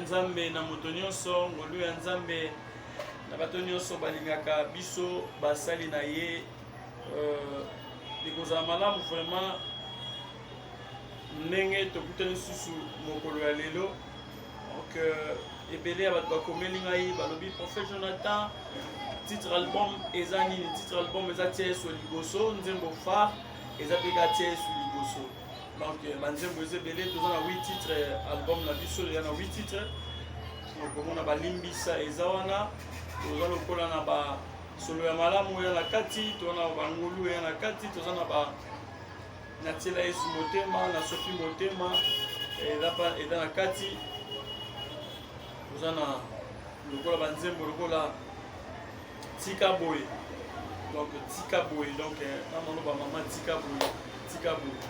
Nzambe na moto nyonso, ngolu ya Nzambe na bato nyonso balingaka biso basali na ye. Ekozala malamu vraiment ndenge tokutani lisusu mokolo ya lelo. Donc ebele ya bato bakomeli ngai, balobi: "Prophète Jonathan, titre album eza nini?" Titre album eza "Tia Yesu liboso". Nzembo phare eza mpe ka "Tia Yesu liboso". Donc banzembo eza ebele, toza na 8 titre. Album na biso eza na 8 titre. Okomona balimbisa eza wana, toza lokola na basolo ya malamu eya na kati, toza na bangolu eya na kati, toza na ba natiela Yesu motema, na sofi motema eza na kati, toza na lokola banzembo lokola "Tika boye". Donc "Tika boye", donc na mano bamama, "Tika boye", "Tika boye".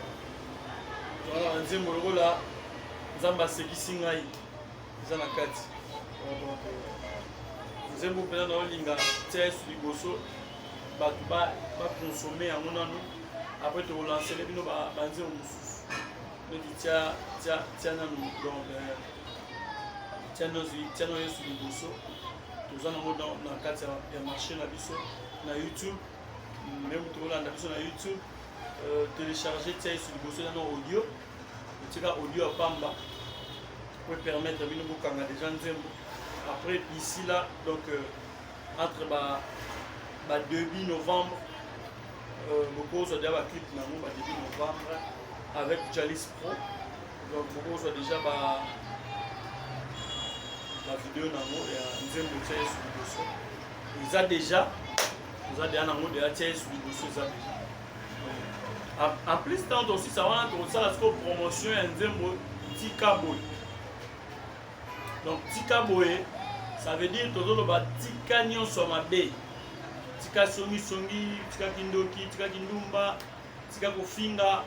Toza na banzembo lokola "Nzambe asekisi ngai" eza na kati. Donc nzembo mpenza na olinga "Tia Yesu liboso", bato baconsommer yango nanu, après tokolancele bino banzembo mosusu neti tia tia tia nanu. Donc "Tia no Yesu liboso" toza nango na kati ya marché na biso na YouTube. Même tokolanda biso na YouTube, télécharger "Tia Yesu liboso", eza na audio. Otika audio ya pamba po permettre bino bokanga déjà nzembo. Après, d'ici là, donc entre ba début novembre, bokozwa déjà baclip nango. Ba début novembre avec Jalis Pro, donc bokozwa déjà ba bavideo nango ya nzembo "Tia Yesu liboso". Eza déjà, eza déjà nango déjà. "Tia Yesu liboso" eza déjà. En plus, ntango tosisa wana, tokosala sikoyo promotion ya nzembo "Tika boye". Donc "Tika boye", ça veut dire tozoloba tika nyonso ya mabe, tika songisongi, tika kindoki, tika kindumba, tika kofinga.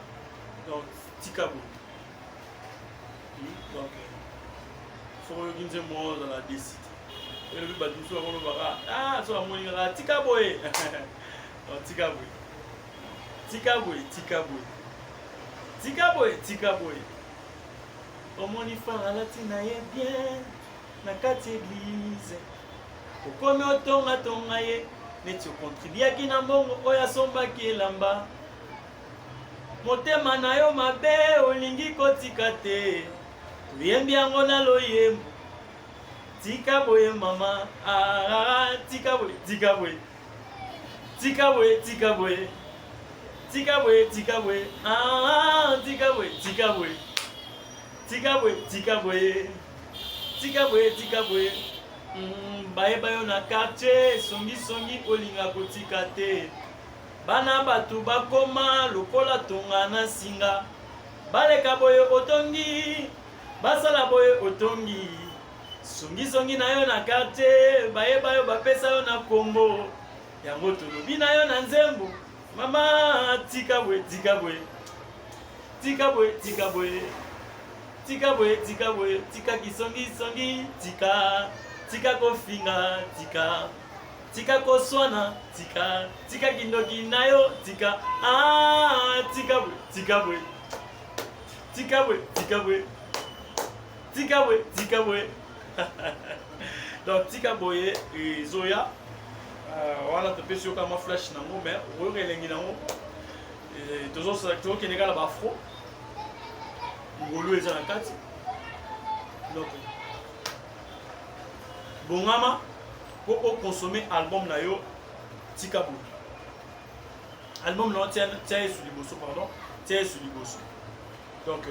Donc "Tika boye". Donc soki oyoki nzembo wana, ozala déçu te. Elobi bato mosusu bakolobaka: "Ah, so bamoni kaka tika boye." Donc "Tika boye", "Tika boye", "Tika boye", "Tika boye", "Tika boye". Omoni frère alati na ye bien na kati église, okomi otongatonga ye neti okontribiaki na mbongo oyo asombaki elamba. Motema na yo mabe, olingi kotika te. Toyembi yango na loyembo "Tika boye". Mama, ah, tika boye, tika boye, tika boye, tika boye, tika boye, tika boye, ah, tika boye, tika boye, tika boye, tika boye, tika boye, tika boye. Bayeba yo na quartier, songisongi olinga kotika te. Bana bato bakoma lokola tonga na singa, baleka boye otongi, basala boye otongi. Songisongi na yo na quartier, bayeba yo, bapesa yo na kombo yango. Tolobi na yo na nzembo: mama, tika boye, tika boye, tika boye, tika boye, tika boye, tika boye, tika kisongisongi, tika, tika kofinga, tika, tika koswana, tika, tika kindoki na yo, tika, ah, tika boye, tika boye, tika boye, tika boye, tika boye, tika boye. Donc "Tika boye" ezoya wana. Topesi yo kama flash nango, mais okoyoka elengi nango. Tozokende kaka na bafro, ngolu eza na kati. Donc bongama mpo oconsommer album na yo "Tika boye", album na yo "Tia Yesu liboso", pardon, "Tia Yesu liboso". Donc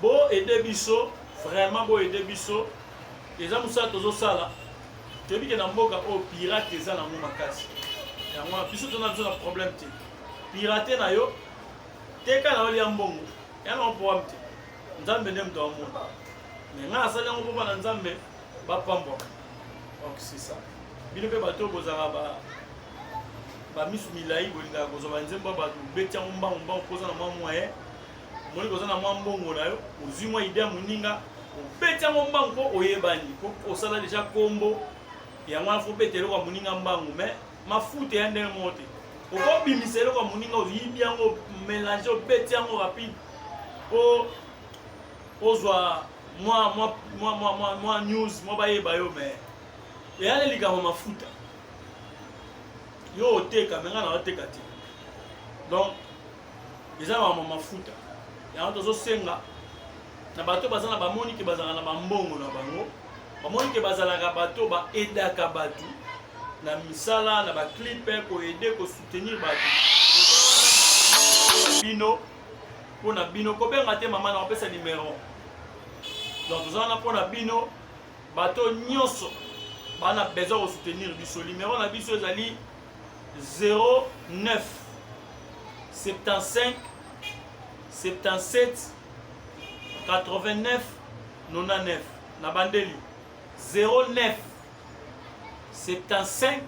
bo aider biso vraiment, bo aider biso. Eza mosala tozosala. Toyebi ke na mboka oyo pirate eza nango makasi. Yango wana biso tona biso na problème te. Pirate na yo, teka na yo, lia mbongo ya nango, problème te. Nzambe nde moto amona. Mais ngai nasali yango mpo bana Nzambe bapambwaka. Donc c'est ça. Bino mpe bato oyo bozalaka bamisu milai, bolingaka kozwa banzembo ya bato, obeti yango mbangu mbangu mpo oza na mwa moyen, omoni koza na mwa mbongo na yo, ozwi mwa idée ya moninga, obeti yango mbangu mpo oyebani, mpo osala déjà kombo. Yango wana faut obeta eloko ya moninga mbangu. Mais mafuta ya ndenge moko te. Okobimisa eloko ya moninga, oyibi yango, mélange, obeti yango rapide mpo ozwa mwa mwa mwa mwa mwa mwa news mwa bayeba yo mais eyali likambo mafuta yo oteka me ngai na oteka te donc eza makambo mafuta yango tozosenga na bato baza na bamoni ke bazalaka na bambongo na bango bamoni ke bazalaka bato baedaka bato na misala na baclipe koede kosoutenir bato bino mpo na bino kobenga te mama na kopesa numero donc toza wana mpo na bino bato nyonso bana besoin kosoutenir biso numero na biso ezali 09 75 77 89 99 na bandeli 09 75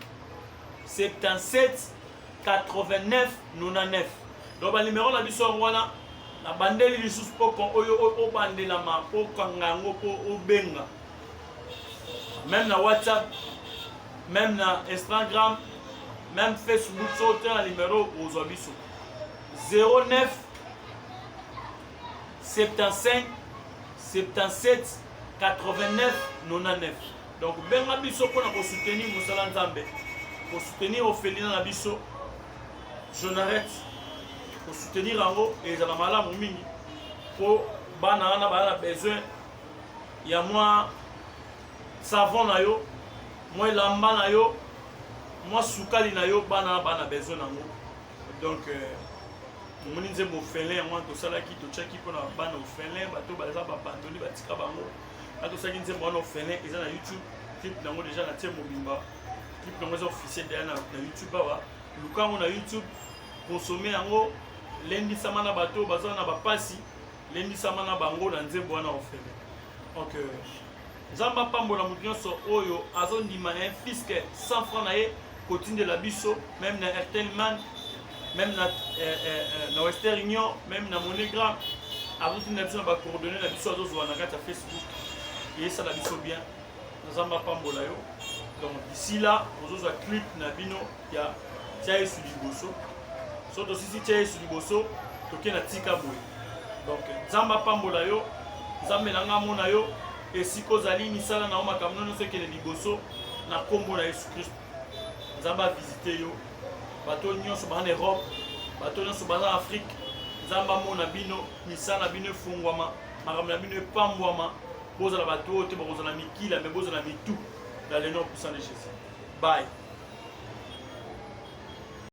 77 89 99 donc banimero na biso yango wana nabandeli lisusu mpo oyo obandelama mpo okanga yango mpo obenga meme na whatsapp meme na instagram meme facebook so otia na nimero okozwa biso 09 75 77 89 99 donc benga biso mpo na kosoutenir mosala nzambe kosoutenir orphelinat na biso jonaret kosoutenir yango ezala malamu mingi mpo bana wana baa na besoin ya mwa savon na yo mwa elamba na yo mwa sukali na yo bana wana baa na besoin na yango donc euh, omoni nzembo orphelin yango wana tosalaki totyaki mpona bana orphelin bato baza babandoni batika bango na tosalaki nzembo wana orphelin eza na youtube clip nango deja na tie mobimba clip nango eza officiel deja na, na youtube awa luka yango na youtube consome yango lendisama na bato baza na bapasi lendisama na bango na nzembo wana orphelin donc euh, nzambe apambola moto nyonso oyo azondima na ye fiske 100 franc na ye kotindela biso meme na airtel man meme na, eh, eh, eh, na western union meme na monegram azotinda biso na bacoordonné na biso azozwa na kati ya facebook eyesala biso bien nzambe apambola yo donc d'ici là ozozwa clip na bino ya tia yesu liboso so tosisi tia yesu liboso toke na tika boye donc nzambe apambola yo nzambe na ngai amona yo esika ozali misala na yo makambo nyonso ekende liboso na nkombo na yesu kristo nzambe avisite yo bato nyonso baza na europe bato nyonso baza na afrike nzambe amona bino misala na bino efungwama makambo na bino epambwama bozala bato oyo te bakozala mikila me bozala mitu dans le nom puissant de jésus bye.